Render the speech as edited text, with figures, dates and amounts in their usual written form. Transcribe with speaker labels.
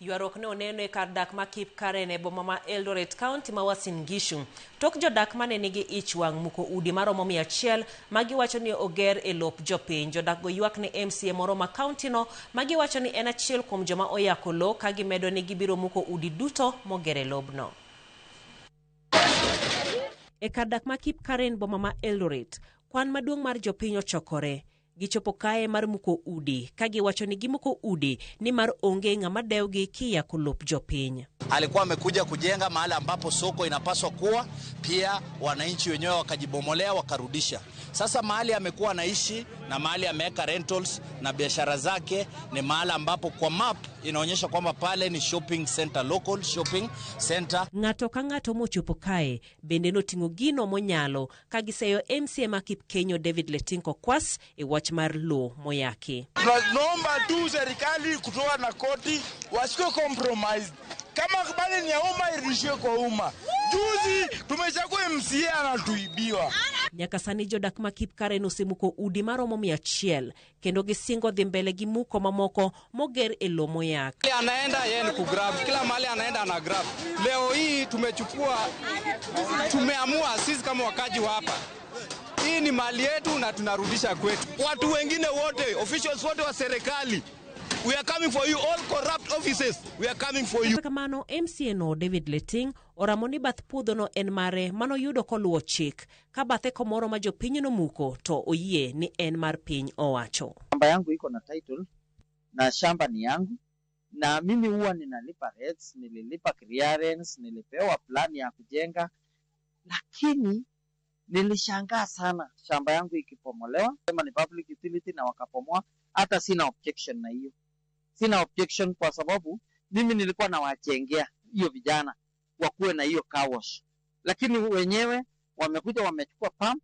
Speaker 1: Ywaruok ne oneno e kar dak ma Kipkaren e boma ma Eldoret, kaunti ma Uasin Gishu. Tok jodak mane nigi ich wang' muko udi maromo 100 ma giwacho ni oger e lop jopiny. Jodak go ywak ne MCA moro ma kaunti no ma giwacho ni en achiel kuom joma oyako lo ka gimedo ni gibiro muko udi duto moger e lobno. E kar dak ma Kipkaren boma ma Eldoret, kwan maduong' mar jopiny ochokore. Gichopo kae mar muko udi ka giwacho ni gimuko udi nimar onge ng'ama dewgi kiyako lop jopiny.
Speaker 2: Alikuwa amekuja kujenga mahali ambapo soko inapaswa kuwa, pia wananchi wenyewe wakajibomolea wakarudisha. Sasa mahali amekuwa anaishi na mahali ameweka rentals na biashara zake ni mahali ambapo kwa map inaonyesha kwamba pale ni shopping center, local shopping center.
Speaker 1: Ng'ato ka ng'ato mochopo kae bende noting'o gino monyalo ka giseyo MCA ma Kipkenyo David Letinko Kwas e wach mar lowo moyaki.
Speaker 3: Tunaomba tu serikali kutoa na koti wasikuwe compromise. Kama bali ni ya umma irudishiwe kwa umma. Juzi tumechagua MCA anatuibiwa.
Speaker 1: Nyaka sani jodak ma Kipkaren osemuko udi maromo 100 kendo gisingo dhi mbele gi muko mamoko moger e lowo moyak.
Speaker 4: Anaenda yeye ni kugrab, kila mahali anaenda ana grab. Leo hii tumechukua, tumeamua sisi kama wakaji wa hapa, hii ni mali yetu na tunarudisha kwetu.
Speaker 5: Watu wengine wote, officials wote wa serikali, we are coming for you, all corrupt offices, we are coming for you.
Speaker 1: Kata kamano, MCA no David Leting oramo ni bath puodhono en mare manoyudo koluwo chik ka bathe komoro ma jopiny nomuko to oyie ni en mar piny owacho.
Speaker 6: Shamba yangu iko na title na shamba ni yangu, na mimi huwa ninalipa rates, nililipa clearance, nilipewa plan ya kujenga, lakini nilishangaa sana shamba yangu ikipomolewa, sema ni public utility na wakapomoa. Hata sina objection na hiyo, sina objection kwa sababu mimi nilikuwa nawajengea hiyo vijana wakuwe na hiyo car wash, lakini wenyewe wamekuja wamechukua pump.